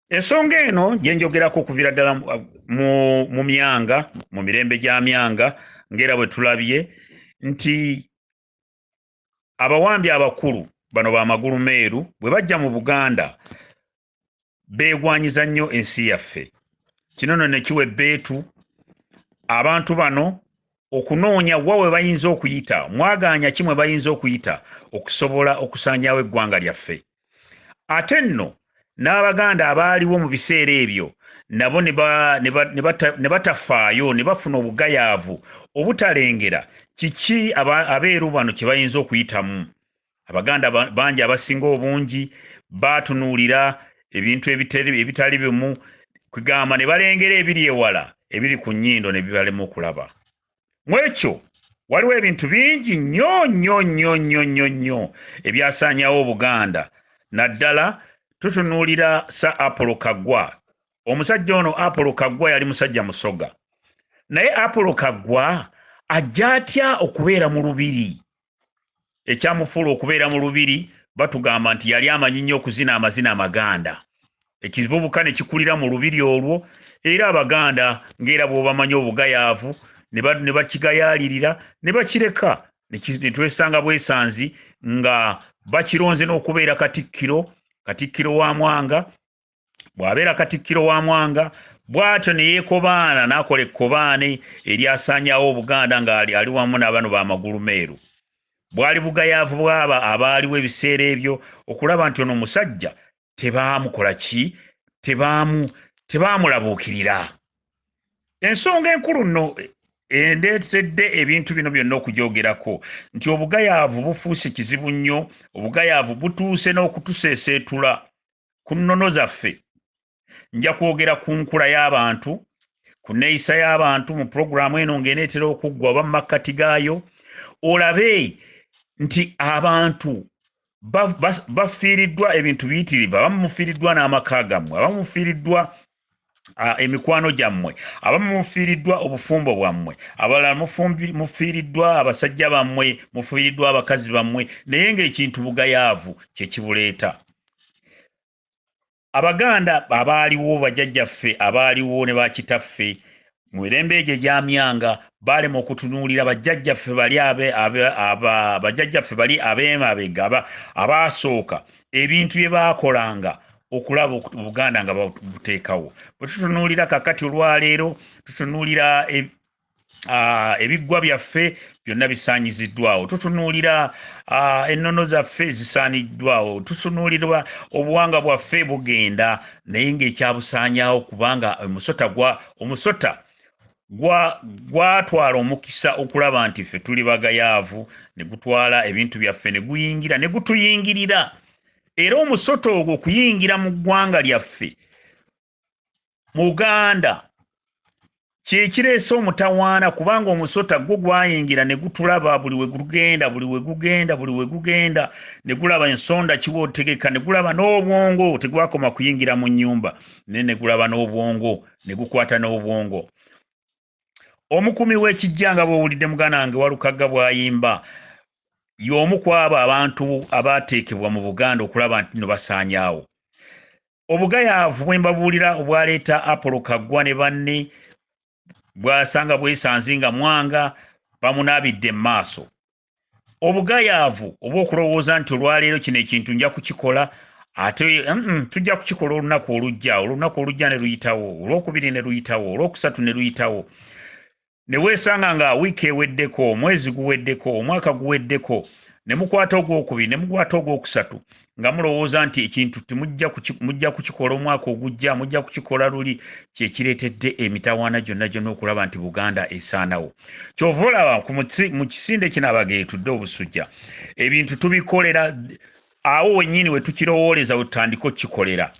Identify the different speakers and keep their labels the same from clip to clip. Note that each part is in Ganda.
Speaker 1: Ensonga eno gye njogerako okuviira ddala mu myanga, mu mirembe gya myanga, ng'era bwe tulabye nti abawambi abakulu bano ba magulu meeru bwe bajja mu Buganda beegwanyiza nnyo ensi yaffe. Kino nno ne kiwa ebbeetu abantu bano okunoonya wa we bayinza okuyita, mwagaanya ki mwe bayinza okuyita okusobola okusaanyaawo eggwanga lyaffe. Ate nno n'Abaganda abaaliwo mu biseera ebyo nabo ne batafaayo ne bafuna obugayaavu obutalengera kiki abeeru bano kye bayinza okuyitamu. Abaganda bangi abasinga obungi baatunuulira ebintu ebitali bimu, kugamba ne balengera ebiri ewala ebiri ku nnyindo ne bibalema okulaba. Mu ekyo waliwo ebintu bingi nnyo nnyo nnyo nnyo nnyo nnyo ebyasaanyawo Obuganda, naddala tutunuulira Sir Apollo Kaggwa. Omusajja ono Apollo Kaggwa yali musajja Musoga, naye Apollo Kaggwa ajja atya okubeera mu lubiri? Ekyamufuula okubeera mu lubiri batugamba nti yali amanyi nnyo okuzina amazina amaganda. Ekivubuka ne kikulira mu lubiri olwo, era Abaganda ng'era bw'obamanyi obugayaavu ne bakigayaalirira ne bakireka, ne twesanga bwesanzi nga bakironze n'okubeera katikkiro, katikkiro wa Mwanga. Bw'abeera katikkiro wa Mwanga bw'atyo ne yeekobaana n'akola ekkobaane eryasaanyaawo Obuganda ng'ali ali wamu n'abano b'amagulu meeru. Bwali bugayaavu bw'abo abaaliwo ebiseera ebyo okulaba nti ono omusajja tebaamukola ki, tebaamulabuukirira. Ensonga enkulu nno endeetedde ebintu bino byonna okugyogerako nti obugayaavu bufuuse kizibu nnyo, obugayaavu butuuse n'okutuseeseetula ku nnono zaffe. Nja kwogera ku nkula y'abantu, ku nneeyisa y'abantu mu pulogulaamu eno ng'eneetera okuggwa oba mu makkati gaayo, olabe nti abantu bafiiriddwa ebintu biyitirivu. Abamu mufiiriddwa n'amaka gammwe, abamu mufiiriddwa emikwano gyammwe, abamu mufiiriddwa obufumbo bwammwe, abalala mufiiriddwa abasajja bammwe, mufiiriddwa abakazi bammwe, naye ng'ekintu bugayaavu kye kibuleeta. Abaganda abaaliwo, bajjajjaffe abaaliwo ne bakitaffe mu mirembe egyo egya Myanga, baalema okutunuulira bajjajjaffe bali bajjajjaffe bali ab'emabega abaasooka, ebintu bye baakolanga okulaba Obuganda nga babuteekawo. Bwe tutunuulira kakati olwaleero, tutunuulira ebiggwa byaffe byonna bisaanyiziddwawo, tutunuulira ennono zaffe zisaaniddwawo, tutunuulirwa obuwanga bwaffe bugenda, naye ng'ekyabusaanyaawo kubanga omusota gwatwala omukisa okulaba nti ffe tuli bagayaavu, ne gutwala ebintu byaffe ne guyingira ne gutuyingirira. Era omusota ogwo okuyingira mu ggwanga lyaffe mu Buganda kye kireese omutawaana, kubanga omusota gwo gwayingira ne gutulaba buli we gugenda, buli we gugenda, buli we gugenda, ne gulaba ensonda kiwa otegeka, ne gulaba n'obwongo. Tegwakoma kuyingira mu nnyumba, naye ne gulaba n'obwongo, ne gukwata n'obwongo. Omukuumi w'ekijja, nga bw'owulidde muganda wange Walukagga bw'ayimba, y'omu ku abo abantu abaateekebwa mu Buganda okulaba nti nno basaanyaawo. Obugayaavu bwe mbabuulira obwaleeta Apollo Kaggwa ne banne bwasanga bwesanze nga Mwanga bamunaabidde mu maaso. Obugayaavu obw'okulowooza nti olwaleero kino ekintu nja kukikola, ate tujja kukikola olunaku olujja, olunaku olujja ne luyitawo, olwokubiri ne luyitawo, olwokusatu ne luyitawo, ne weesanga nga wiiki eweddeko, omwezi guweddeko, omwaka guweddeko, ne mukwata ogwokubiri ne mukwata ogwokusatu nga mulowooza nti ekintu mujja kukikola omwaka ogujja, mujja kukikola luli. Kye kireetedde emitawaana gyonna gyonna okulaba nti Buganda esaanawo. Kyova olaba mu kisinde kino abageetudde obusujja, ebintu tubikolera awo wennyini we tukirowooleza, we tutandika okukikolera.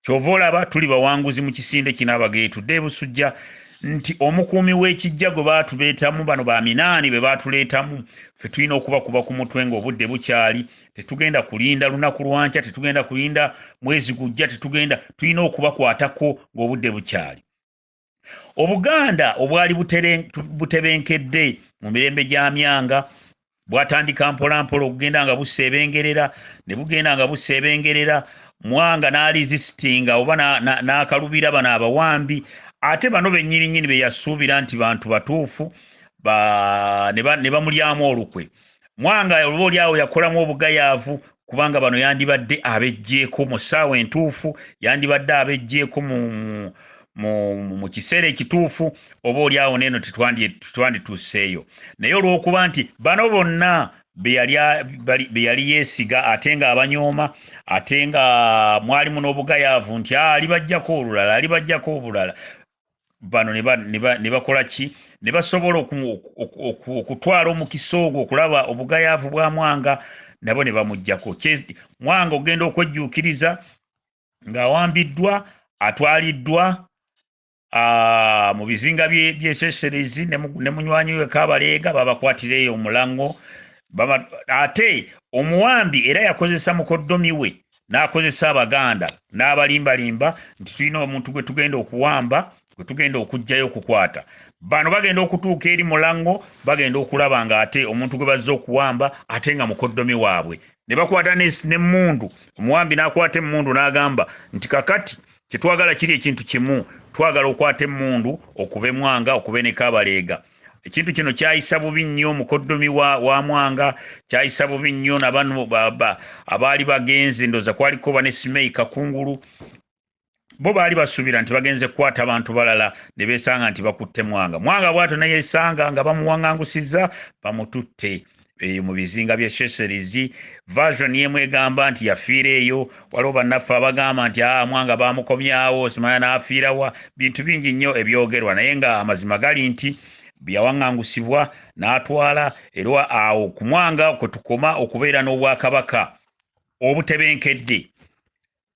Speaker 1: Kyova olaba tuli bawanguzi mu kisinde kino abageetudde ebusujja, nti omukuumi w'ekijja gwe baatuleetamu, bano ba minaani be baatuleetamu, ffe tulina okubakuba ku mutwe ng'obudde bukyali. Tetugenda kulinda lunaku lwankya, tetugenda kulinda mwezi gujja, tetugenda, tulina okubakwatako ng'obudde bukyali. Obuganda obwali butebenkedde mu mirembe gya Myanga bwatandika mpolampola okugenda nga buseebengerera, ne bugenda nga buseebengerera. Mwanga n'alizisitinga oba n'akalubira bano abawambi, ate bano bennyini nnyini be yasuubira nti bantu batuufu ne bamulyamu olukwe. Mwanga oba oli awo yakolamu obugayaavu, kubanga bano yandibadde abeggyeko mu ssaawa entuufu, yandibadde abeggyeko mu kiseera ekituufu, oba oli awo neeno tetwandituuseeyo. Naye olw'okuba nti bano bonna be yali yeesiga ate nga abanyooma, ate nga mwalimu n'obugayaavu nti alibajjako olulala, alibajjako obulala, bano ne bakola ki? Ne basobola okutwala omukisa ogwo okulaba obugayaavu bwa Mwanga, nabo ne bamuggyako. Mwanga ogenda okwejjuukiriza ng'awambiddwa, atwaliddwa mu bizinga by'eseserezi ne munywanyi we Kabaleega, babakwatira eyo omulango. Ate omuwambi era yakozesa mukoddomi we n'akozesa Abaganda n'abalimbalimba nti tulina omuntu gwe tugenda okuwamba, gwe tugenda okuggyayo okukwata. Bano bagenda okutuuka eri Mulango, bagenda okulaba nga ate omuntu gwe bazze okuwamba ate nga mukoddomi waabwe. Ne bakwata n'emmundu, omuwambi n'akwata emmundu n'agamba nti kakati kyetwagala kiri ekintu kimu, twagala okwata emmundu okube Mwanga, okube ne Kabaleega. Ekintu kino kyayisa bubi nnyo omukoddomi wa Mwanga, kyayisa bubi nnyo nabano abaali bagenze, ndowooza kwaliko ba ne Simei Kakungulu. Bo baali basuubira nti bagenze kukwata abantu balala, ne beesanga nti bakutte Mwanga. Mwanga bw'atyo ne yeesanga nga bamuwaŋŋangusizza, bamututte eyo mu bizinga by'e Seychelles. Version emu egamba nti yafiira eyo, waliwo bannaffe abagamba nti Mwanga baamukomyawo, simanya n'afiirawa. Bintu bingi nnyo ebyogerwa, naye nga amazima gali nti yawaŋŋangusibwa n'atwala. Era awo ku Mwanga kwe tukoma okubeera n'obwakabaka obutebenkedde.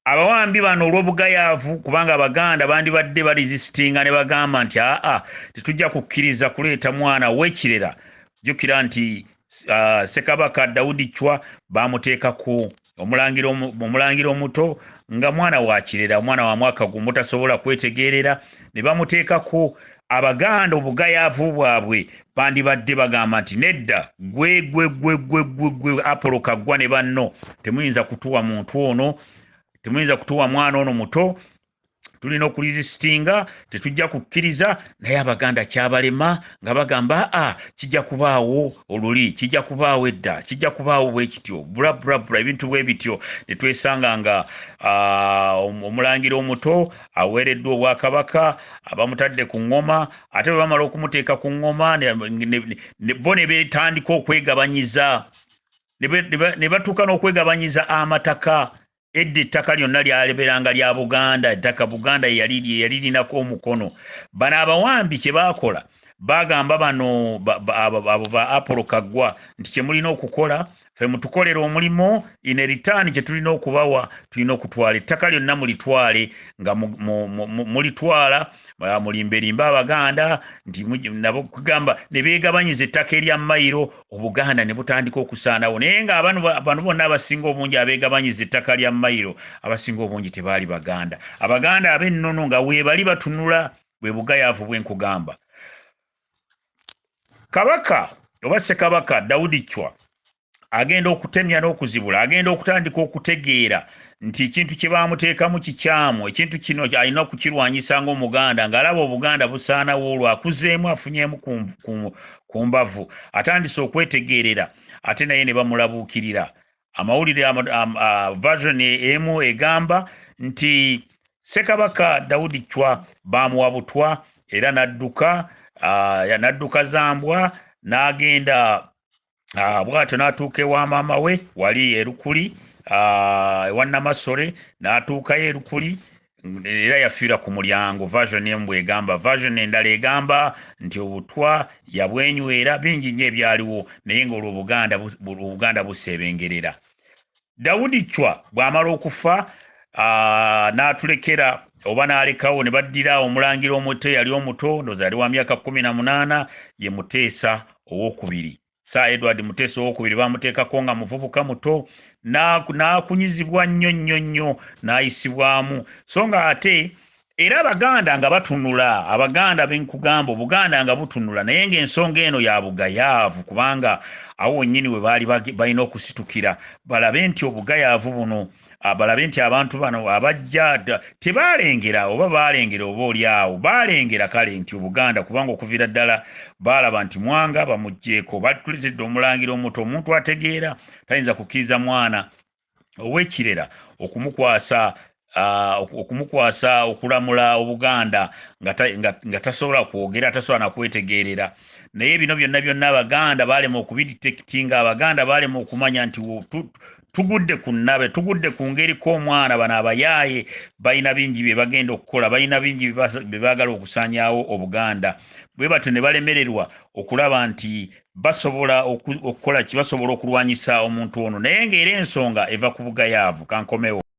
Speaker 1: Abawambi bano olw'obugayaavu, kubanga Abaganda bandibadde balizisitinga ne bagamba nti aa tetujja kukkiriza kuleeta mwana w'ekirera. Jjukira nti Ssekabaka Daudi Chwa bamuteekako omulangira omuto nga mwana wa kirera, omwana wa mwaka gumu tasobola kwetegeerera, ne bamuteekako. Abaganda obugayaavu bwabwe bandibadde bagamba nti nedda, gwe gwe gwe gwe gwe gwe Apollo Kaggwa ne banno temuyinza kutuwa muntu ono, temuyinza kutuwa mwana ono muto, tulina okulizisitinga, tetujja kukkiriza. Naye Abaganda kyabalema nga bagamba kijja kubaawo oluli, kijja kubaawo edda, kijja kubaawo bwe kityo, bula bula bula, ebintu bwe bityo. Ne twesanga nga omulangira omuto aweereddwa obwakabaka, abamutadde ku ŋŋoma. Ate bwe bamala okumuteeka ku ŋŋoma, bo ne beetandika okwegabanyiza, ne batuuka n'okwegabanyiza amataka. Edda ettaka lyonna lyalibeeranga lya Buganda, ettaka Buganda yali linako omukono. Bano abawambi kye baakola, bagamba bano abo ba Apollo Kaggwa nti kye mulina okukola, ffe mutukolera omulimu, in return kye tulina okubawa, tulina okutwala ettaka lyonna, mulitwale nga mulitwala, mulimberimba Abaganda nti nabo kugamba ne beegabanyiza ettaka erya mayiro, Obuganda ne butandika okusaanawo. Naye nga bano bonna abasinga obungi abeegabanyiza ettaka lya mayiro, abasinga obungi tebaali Baganda. Abaganda ab'ennono nga weebali batunula, bwe bugayaavu bwe nkugamba. Kabaka oba Ssekabaka Daudi Chwa agenda okutemya n'okuzibula, agenda okutandika okutegeera nti ekintu kye baamuteekamu kikyamu, ekintu kino alina okukirwanyisa ng'Omuganda, ng'alaba Obuganda busaanawo. Olwo akuzeemu, afunyeemu ku mbavu, atandise okwetegeerera, ate naye ne bamulabuukirira. Amawulire, version emu egamba nti Ssekabaka Daudi Chwa baamuwa butwa era n'adduka, n'adduka zambwa, n'agenda bw'atyo n'atuuka ewa maama we wali Erukuli, ewa Namasole, n'atuukayo Erukuli, era yafiira ku mulyango, version emu bw'egamba. Version endala egamba nti obutwa yabwenywera. Bingi nnyo ebyaliwo, naye ng'olwo Obuganda buseebengerera. Daudi Chwa bw'amala okufa, n'atulekera oba n'alekawo, ne baddira omulangira omuto, yali omuto, ndowooza yali wa myaka 18, ye Muteesa Owokubiri, Sir Edward Muteesa Owokubiri. Bamuteekako nga muvubuka muto, n'akunyizibwa nnyo nnyo nnyo, n'ayisibwamu. So nga ate era Abaganda nga batunula, Abaganda benkugamba, Obuganda nga butunula, naye ng'ensonga eno ya bugayaavu, kubanga awo wennyini we baali balina okusitukira balabe nti obugayaavu buno Balabe nti abantu bano abajja tebaalengera oba baalengera oba oli awo baalengera kale nti Obuganda, kubanga okuviira ddala baalaba nti Mwanga bamuggyeeko, batuleetedde omulangira omuto. Omuntu ategeera tayinza kukkiriza mwana ow'ekirera okumukwasa okulamula Obuganda nga tasobola kwogera, tasobola nakwetegeerera. Naye bino byonna byonna Abaganda baalema okubidetectinga. Abaganda baalema okumanya nti tugudde ku nnabe, tugudde ku ngeri k'omwana. Bano abayaaye balina bingi bye bagenda okukola, balina bingi bye baagala okusaanyaawo Obuganda. Bwe batyo ne balemererwa okulaba nti basobola okukola ki, basobola okulwanyisa omuntu ono, naye ng'era ensonga eva ku bugayaavu. Kankomewo.